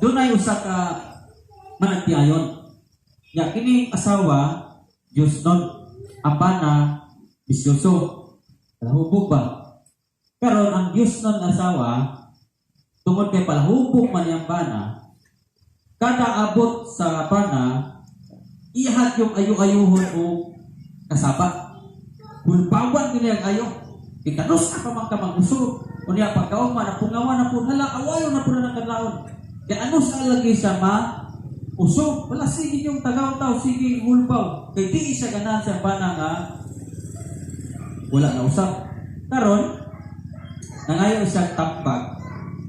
Dunay usa ka managtiayon. Ya kini asawa Diyos nun, ang bana bisyoso. Palahubog ba? Karon ang Diyos nun asawa, tungod kay palahubog man iyang bana, kada abot sa bana, ihat yung ayo-ayohon o kasaba. Hulbawan kini ang ayo. Ikanos ka pa man ka mag-usog. Unya pagkaugma, napungawan na po, hala, awayo na po na ng kadlaon. Kaya ano sa lagi siya ma usog? Wala, sige yung tagaw-taw, sige hulbaw. Kay di siya ganahan sa bana nga wala na usap. Karon, nangayo siya tambag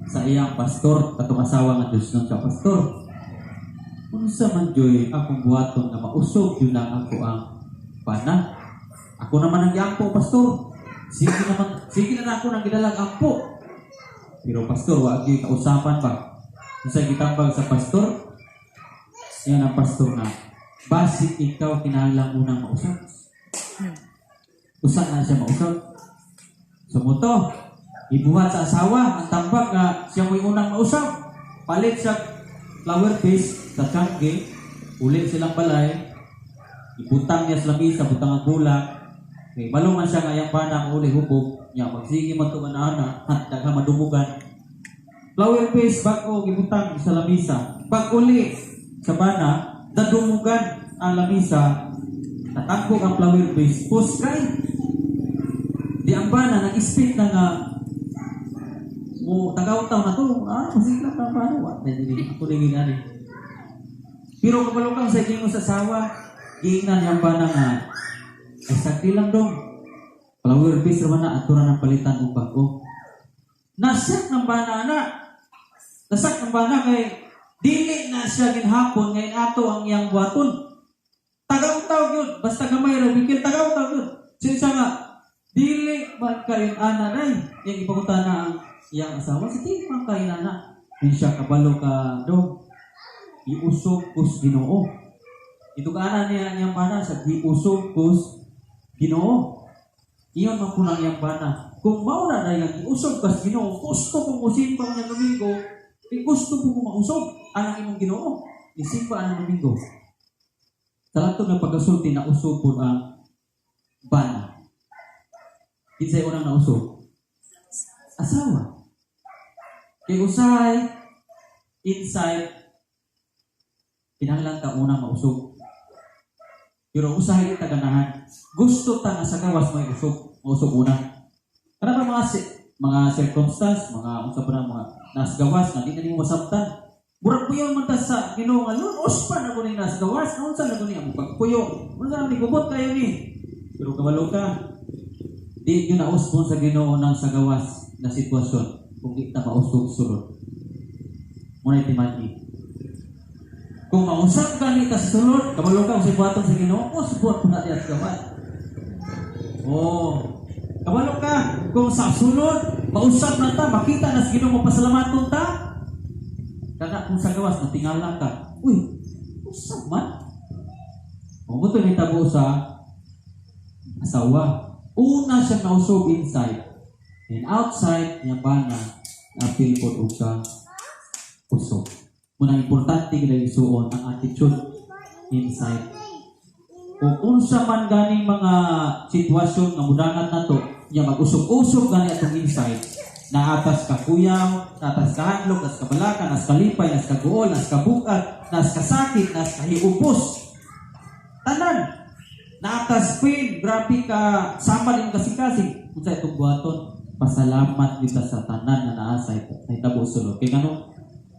sa iyang pastor, katong asawa nga Diyos nun sa pastor. Unsa man joy akong buhaton nga mausog yun ang ako ang bana? Ako naman ang giampo, pastor. Sige naman, sige na ako nang gidalag ampo. Pero pastor, wa gyud kausapan ba? Unsa gitambag sa pastor? Yan ang pastor na, basig ikaw kinahanglan unang mausap. Usa na siya mausap. So mo to, ibuhat sa asawa, ang tambag nga siya mo'y unang mausap. Palit siya flower vase sa tiyangge, uli silang balay, ibutang niya sa lamisa, butang ang bulak. Kay maluman siya nga iyang bana uli hubog, niya magsige man to ana at daghan madumugan. Flower vase bag-o gibutang sa lamisa. Pag uli sa bana, dadumugan ang lamisa, natangkog ang flower vase, puskay. Di ang bana nag-expect na nga mo tagaw-taw na to, ah, masigla pa ba wa na dili ako dili gani. Pero kabalukang sa gingo sa asawa, giingnan niyang bana nga ay sakti lang dong. Flower vase raman na atura ng palitan og bag-o. Nasak ng bana na. Nasak ng bana kay dili na siya ginhapon ngayon ato ang iyang buhaton. Tagaw-taw yun. Basta gamay ra bikil, tagaw-taw yun. Siya nga, dili man kayo ana day. Yang ipangutana ang iyang asawa, sa dili man kayo ana. Hindi siya kabalo ka dong. Iusog kus Ginoo. Itugaan niya niyang bana sa giusog kus Ginoo. Iyon man po iyang bana. Kung mao na dahil ang giusog kas Ginoo, gusto kong musimbang niya Domingo, eh, gusto ko kong mausog anang imong Ginoo. Isimba anang Domingo. Sa latong nga pagkasulti, nausog po ang bana. Kinsay unang nausog? Asawa. Kay usahay, inside, kinahanglan ka unang mausog. Pero usahay ta ganahan. Gusto ta nga sa gawas may usog, mausog una. Kana ba mga mga circumstance, mga unsa pa na mga nas gawas nga di na nimo masabtan. Murag puyo man ta sa Ginoo nga lunos pa na kuning nas gawas, unsa na kuning ang pagpuyo. Unsa na ni gubot kayo ni. Pero kabalo ka, di gyud na usbon sa Ginoo nang sa gawas na sitwasyon kung di ta mausog sulod. Muna timani. Kung mausap ka ni ta sa sulod, kabalo ka kung sibuhaton sa Ginoo, usbon po na diya sa gawas. Oh. Kabalo ka, kung sa sulod, mausap na ta, makita na sa Ginoo, mapasalamaton ta. Kaka kung sa gawas, natingala ka. Uy, usap man. Kung mo ni tabo sa asawa, una siya nausog inside. And outside, niya bana, napil po og sa usog. Munang importante gid isuon ang attitude inside. Kung unsa man ganing mga sitwasyon nga mudangat nato, nya mag-usog-usog gani atong inside, naatas ka kuyaw, naatas ka hadlok, nas ka balaka, nas ka lipay, nas ka guol, nas ka bukat, nas ka sakit, nas ka hiupos. Tanan. Naatas pain, grabe ka, sama din kasing-kasing. Unsa itong buhaton, pasalamat kita sa tanan nga naa sa hitabo sulod. Kay ngano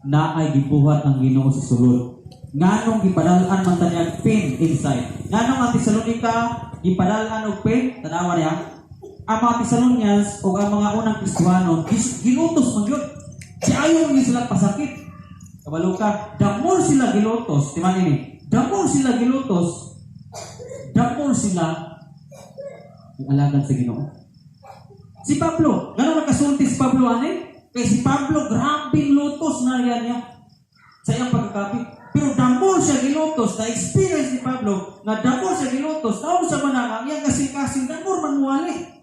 naay gibuhat ang Ginoo sa sulod. Nganong gipadal-an man ta niya pain inside? Nganong ang Tesalonica gipadal-an og pain? Tanawa niya. Ang mga Thessalonians o ang mga unang Kristiyano, gilutos man gyud. Si ayaw ni sila pasakit. Kabalo ka, the more sila gilutos, di ba nini? The more sila gilutos, the more sila alagad sa Ginoo. Si Pablo, gano'n nakasulti si Pablo ani? Kay si Pablo, grabing lutos na yan niya sa iyang pagkakapit. Pero the more siya gilutos, na experience ni Pablo, nga the more siya gilutos, taon sa manang, ang iyang kasing-kasing, the more manuwali.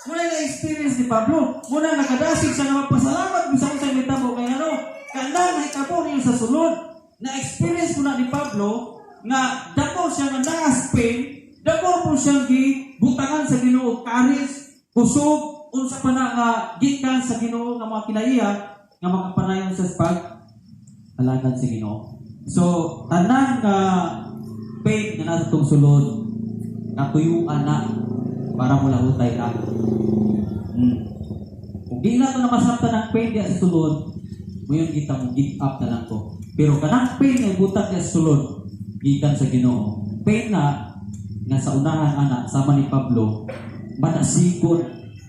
Muna na experience ni Pablo, muna nakadasig siya nga magpasalamat bisan sa mitabo kay ano, Kanang nahitabo niyo sa sulod. Na-experience ko na ni Pablo nga dako siya nga naa Spain, dako po siyang gibutangan sa Ginoo courage, kusog, unsa pa na nga gikan sa Ginoo nga mga kinaiya nga makapanayon sa pag alagad sa Ginoo. So, tanan nga pain nga nasa atong sulod, katuyuan na para mulahutay ta. Kung di na ito na masabtan ang pain diya sa sulod, ngayon kita mo give up na lang ko. Pero kanang pain nga ibutang diya sa sulod, gikan sa Ginoo. Pain na nga sa unahan ana sama ni Pablo, madasigon,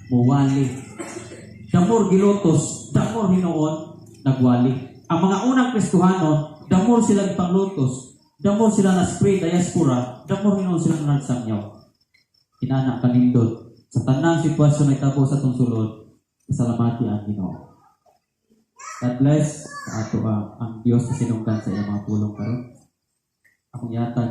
muwali. The more gilutos, the more hinuon, nagwali. Ang mga unang Kristohano, the more sila ipanglutos, the more sila na spread diaspora, the more hinuon sila nagsangyaw. Inana kanindot. Sa tanang sitwasyon na itabo sa atong sulod, pasalamati ang Ginoo. God bless sa ato ang Dios sa sinunggan sa iyang mga pulong karon. Akong yata